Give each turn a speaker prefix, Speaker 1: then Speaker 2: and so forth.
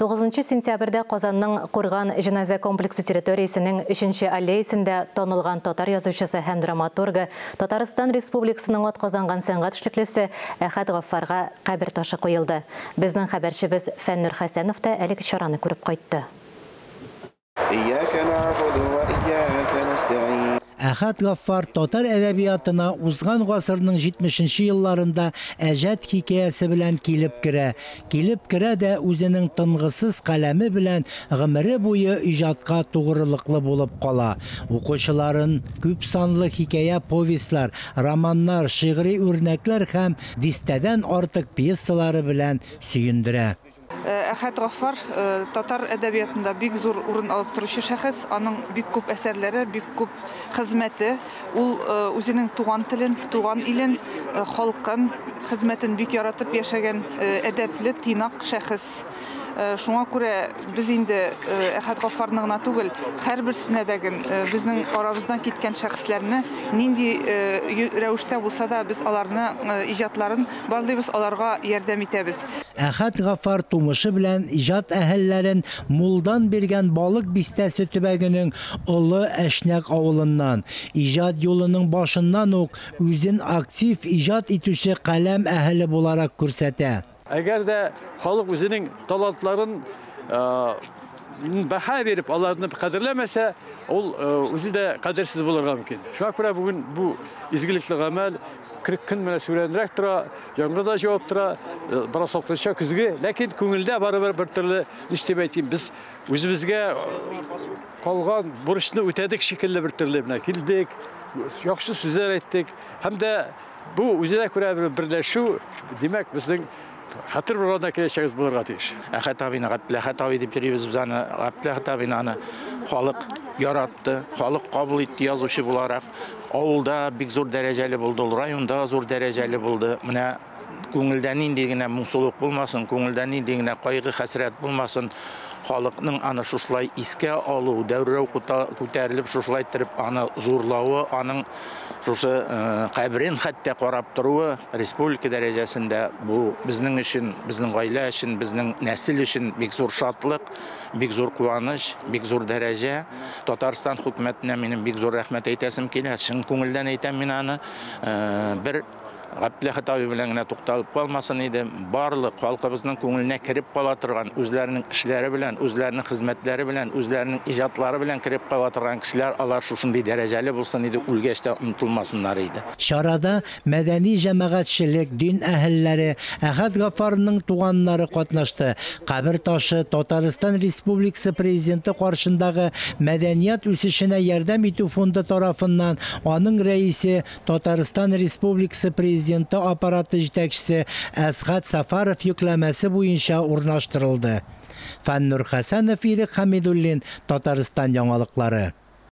Speaker 1: 9 сентябрьдә Казанның Курган җеназа комплексы территориясенең 3 аллеясендә танылган татар язучысы һәм драматургы, Татарстан Республикасының атказанган сәнгать эшлеклесе Әхәт Гаффарга кабер ташы куелды. Безнең хәбәрчебез Фәннур Хәсәнов та әлеге чараны күреп кайтты.
Speaker 2: إياك نعبد وإياك نستعين.
Speaker 3: Әхәт Гаффар татар әдәбиятына узган гасырның 70 нче елларында Әҗәт хикәясе белән килеп керә. Килеп керә дә үзенең тынгысыз каләме белән гомере буе иҗатка тугрылыклы булып кала. Укучыларын күпсанлы хикәя-повестьлар, романнар, шигъри үрнәкләр һәм дистәдән артык пьесалары белән сөендерә.
Speaker 4: Әхәт Гаффар татар әдәбиятында бик зур урын алып торучы шәхес. Аның бик күп әсәрләре, бик күп хезмәте. Ул үзенең туган телен, туган илен, халкын, хезмәтен бик яратып яшәгән әдәпле, тыйнак шәхес. Шуңа күрә без инде Әхәт Гаффарны гына түгел, һәрберсенә дә безнең арабыздан киткән шәхесләрне нинди рәвештә булса да без аларны иҗатларын барлыйбыз, аларга ярдәм итәбез.
Speaker 3: Әхәт Гаффар тумышы белән иҗат әһелләрен мулдан биргән Балык Бистәсе төбәгенең Олы Әшнәк авылыннан. Иҗат юлының башыннан ук үзен актив иҗат итүче каләм әһеле буларак күрсәтә.
Speaker 5: Әгәр дә халык үзенең талантларын бәһа биреп, аларны кадерләмәсә, ул үзе дә кадерсез булырга мөмкин. Шуңа күрә бүген бу изгелекле гамәл көн менә сүрәнрәк тора, яңгыр да җавап тора, бераз салкынча көзге, ләкин күңелдә барыбер бер төрле, ничек дип әйтим, без үзебезгә калган бурычны үтәдек шикелле бер төрле менә килдек, яхшы сүзләр әйттек һәм дә бу үзенә күрә бер берләшү, димәк, безнең хәтер урынына киләчәгебез булырга тиеш.
Speaker 6: Әхәт абыйны, Габделәхәт абый дип йөрибез без аны. Габделәхәт абыйны аны халык яратты, халык кабул итте язучы буларак. Авылда бик зур дәрәҗәле булды ул, районда зур дәрәҗәле булды. Менә күңелдә нинди генә моңсулык булмасын, күңелдә нинди генә кайгы-хәсрәт булмасын, халыкның аны шушылай искә алу, дәүрәү күтәрелеп шушылай иттереп аны зурлавы, аның шушы каберен хәтта карап торуы республика дәрәҗәсендә бу безнең өчен, безнең гаилә өчен, безнең нәсел өчен бик зур шатлык, бик зур куаныч, бик зур дәрәҗә. Татарстан хөкүмәтенә минем бик зур рәхмәт әйтәсем килә, чын күңелдән әйтәм мин аны. Бер Габделәхәт абый белән генә тукталып калмасын иде. Барлык халкыбызның күңеленә кереп кала торган, үзләренең эшләре белән, үзләренең хезмәтләре белән, үзләренең иҗатлары белән кереп кала торган кешеләр, алар шушындый дәрәҗәле булсын иде, үлгәч тә онытылмасыннар иде.
Speaker 3: Чарада мәдәни җәмәгатьчелек, дин әһелләре, Әхәт Гаффарның туганнары катнашты. Кабер ташы Татарстан Республикасы Президенты каршындагы Мәдәният үсешенә ярдәм итү фонды тарафыннан аның рәисе Татарстан Республикасы Президенты аппараты җитәкчесе Әсгать Сәфәров йөкләмәсе буенча урнаштырылды. Фәннур Хәсәнов, Ирек Хәмидуллин, Татарстан яңалыклары.